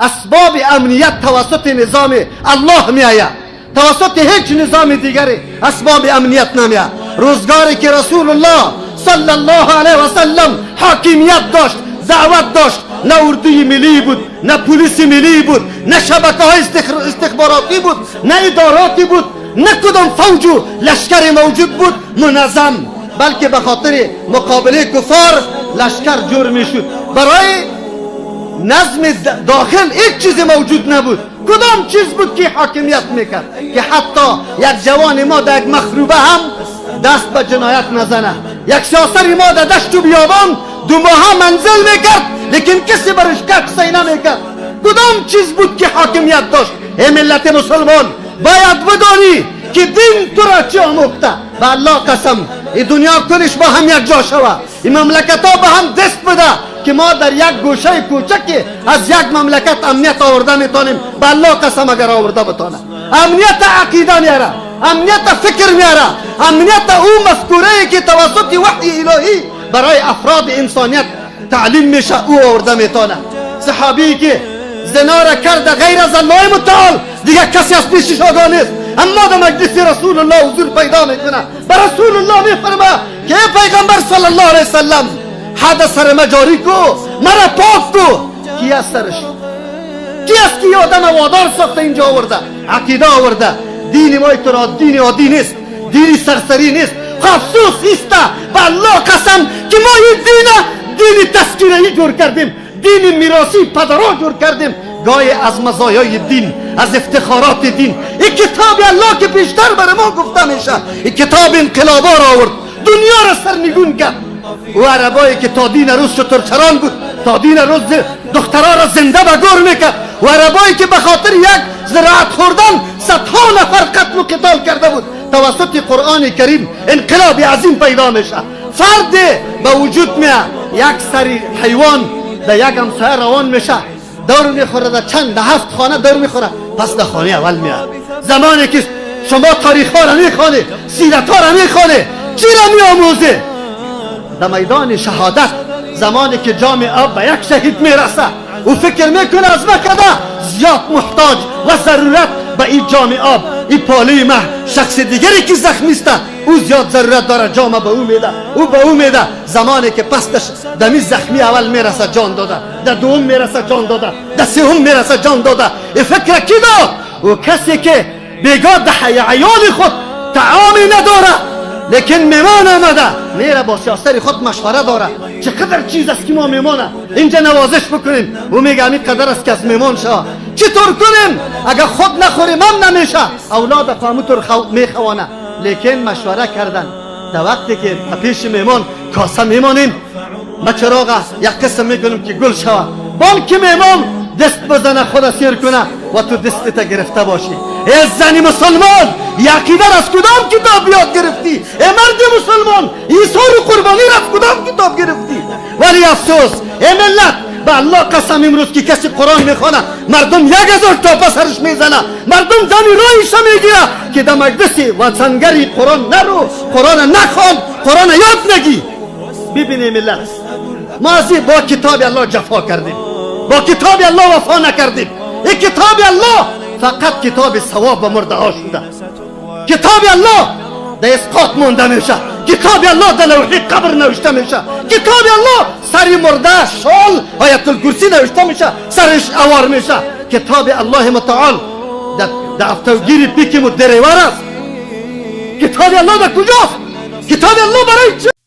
اسباب امنیت توسط نظام الله میآید، توسط هیچ نظام دیگری اسباب امنیت نمیآید. روزگاری که رسول الله صلی الله علیه و سلم حاکمیت داشت، دعوت داشت، نه اردوی ملی بود، نه پلیس ملی بود، نه شبکه های استخباراتی بود، نه اداراتی بود، نه کدام فوج و لشکر موجود بود منظم، بلکه به خاطر مقابله کفار لشکر جور میشد. برای نظم داخل هیچ چیز موجود نبود. کدام چیز بود که حاکمیت میکرد که حتی یک جوان ما در یک مخروبه هم دست به جنایت نزنه؟ یک سیاسر ما در دشت و بیابان 2 ماه منزل میکرد، لیکن کسی برش کک نمیکرد. کدام چیز بود که حاکمیت داشت؟ ای ملت مسلمان، باید بدانی که دین تو را چه آموخته. به الله قسم، این دنیا کلش با هم یک جا شوه، این مملکت ها به هم دست بده که ما در یک گوشه کوچک از یک مملکت امنیت آورده میتونیم، به الله قسم اگر آورده بتانه. امنیت عقیده میاره، امنیت فکر میاره، امنیت او مفکوره که توسط وحی الهی برای افراد انسانیت تعلیم میشه، او آورده میتونه. صحابی که زنا را کرده، غیر از الله متعال دیگه کسی از پیشش آگاه نیست، اما در مجلس رسول الله حضور پیدا میکنه، به رسول الله میفرما که ای پیغمبر صلی الله علیه وسلم، حد سر ما جاری کو، مرا پاک کو. کی است سرش؟ کی است که آدم وادار ساخته، اینجا آورده؟ عقیده آورده. دین ما تو دین عادی نیست، دین سرسری نیست. افسوس است، به الله قسم که ما این دین دین تذکیره جور کردیم، دین میراثی پدرها جور کردیم. گاهی از مزایای دین، از افتخارات دین، این کتاب الله که بیشتر برای ما گفته میشه، این کتاب انقلابا را آورد، دنیا را سرنگون کرد. و عربایی که تا دین روز شترچران بود، تا دین روز دخترها را زنده به گور میکرد، و عربایی که به خاطر یک زراعت خوردن صدها نفر قتل و قتال کرده بود، توسط قرآن کریم انقلاب عظیم پیدا میشه. فرد به وجود میاد، یک سری حیوان در یک همسایه روان میشه، دور میخوره، در چند، در هفت خانه دور میخوره، پس در خانه اول میاد. زمانی که شما تاریخ ها را میخوانه، سیرت ها را میخوانه، چی را میآموزه؟ در میدان شهادت زمانی که جام آب به یک شهید میرسه، او فکر میکنه از ما کده زیاد محتاج و ضرورت به این جام آب، این پالوی مه شخص دیگری که زخمی است، او زیاد ضرورت داره. جام به او میده، او به او میده. زمانی که پس دمی زخمی اول میرسه، جان داده، در دوم میرسه، جان داده، در سوم میرسه، جان داده. این فکر کی داد؟ او کسی که بیگاه ده عیال خود طعامی نداره، لیکن میمان آمده، میره با سیاستر خود مشوره داره چقدر چیز است که ما میمانه اینجا نوازش بکنیم. او میگه همین قدر است که از میمان شوه. چطور کنیم؟ اگر خود نخوریم هم نمیشه. اولاد خو همونطور میخوانه. لیکن مشوره کردن، در وقتی که پیش میمان کاسه میمانیم، ما چراغ یک قسم میکنیم که گل شوه، بانک میمان دست بزنه، خود سیر کنه و تو دستت گرفته باشی. ای زنی مسلمان، عقیده از کدام کتاب یاد گرفتی؟ ای مرد مسلمان، ایثار و قربانی را از کدام کتاب گرفتی؟ ولی افسوس، ای ملت، به الله قسم، امروز که کسی قرآن میخوانه، مردم 1000 تاپه سرش میزنه، مردم دمی رایش میگیره که در مجلس و سنگری قرآن نرو، قرآن نخوان، قرآن یاد نگی. ببینی ملت، ما از با کتاب الله جفا کردیم، با کتاب الله وفا نکردیم. این کتاب الله فقط کتاب ثواب به مرده ها شده. کتاب الله در اسقاط مونده میشه. کتاب الله در لوحی قبر نوشته میشه. کتاب الله سری مرده شال آیت الکرسی نوشته میشه، سرش اوار میشه. کتاب الله متعال در افتوگیری پیک مدریور است. کتاب الله در کجاست؟ کتاب الله برای چه؟